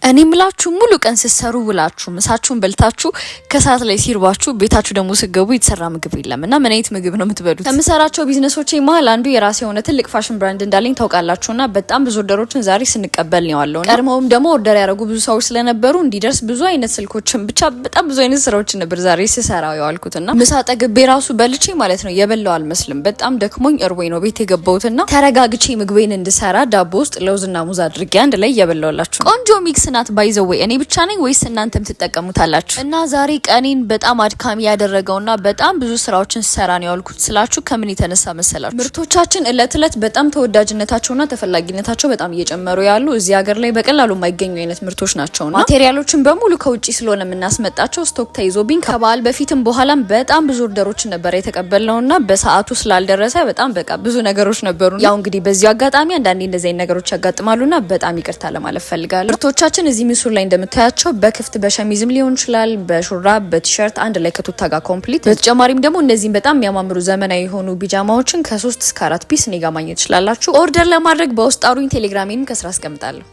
እኔ ምላችሁ ሙሉ ቀን ስትሰሩ ውላችሁ ምሳችሁን በልታችሁ ከሰዓት ላይ ሲርባችሁ ቤታችሁ ደግሞ ስትገቡ የተሰራ ምግብ የለም እና ምን አይነት ምግብ ነው የምትበሉት? ከምሰራቸው ቢዝነሶቼ መሀል አንዱ የራሴ የሆነ ትልቅ fashion brand እንዳለኝ ታውቃላችሁ እና በጣም ብዙ order ኦችን ዛሬ ስንቀበል ነው ያለው። ቀድመውም ደግሞ order ያደረጉ ብዙ ሰዎች ስለነበሩ እንዲደርስ ብዙ አይነት ስልኮችን፣ ብቻ በጣም ብዙ አይነት ስራዎችን ነበር ዛሬ ስሰራ የዋልኩት። እና ምሳ ጠግቤ ራሱ በልቼ ማለት ነው የበላው አልመስልም። በጣም ደክሞኝ እርቦኝ ነው ቤት የገባሁትና ተረጋግቼ ምግቤን እንድሰራ ዳቦ ውስጥ ለውዝና ሙዝ አድርጌ አንድ ላይ እየበላሁላችሁ ነው። ቆንጆ mix ናት። By the way፣ እኔ ብቻ ነኝ ወይስ እናንተም ትጠቀሙታላችሁ? እና ዛሬ ቀኔን በጣም አድካሚ ያደረገውና በጣም ብዙ ስራዎችን ስሰራ ነው ያልኩት ስላችሁ ከምን የተነሳ መሰላችሁ? ምርቶቻችን እለት እለት በጣም ተወዳጅነታቸውና ተፈላጊነታቸው በጣም እየጨመሩ ያሉ፣ እዚህ ሀገር ላይ በቀላሉ የማይገኙ አይነት ምርቶች ናቸውና material ኦችን በሙሉ ከውጭ ስለሆነ የምናስመጣቸው stock ተይዞብኝ ከበዓል በፊትም በኋላም በጣም ብዙ order ኦችን ነበር የተቀበልነውና በሰዓቱ ስላልደረሰ በጣም በቃ ብዙ ነገሮች ነበሩ። ያው እንግዲህ በዚሁ አጋጣሚ አንዳንዴ እንደዚህ አይነት ነገሮች ያጋጥማሉና በጣም ይቅርታ ለማለት ፈልጋለሁ። ምርቶቻችን እዚህ ምስሉ ላይ እንደምታያቸው በክፍት በሸሚዝም ሊሆን ይችላል፣ በሹራብ፣ በቲሸርት አንድ ላይ ከቱታ ጋር complete። በተጨማሪም ደግሞ እነዚህም በጣም የሚያማምሩ ዘመናዊ የሆኑ ቢጃማዎችን ከ3 እስከ 4 piece እኔ ጋር ማግኘት ትችላላችሁ። Order ለማድረግ በውስጥ አውሩኝ። ቴሌግራሜንም ከስር አስቀምጣለሁ።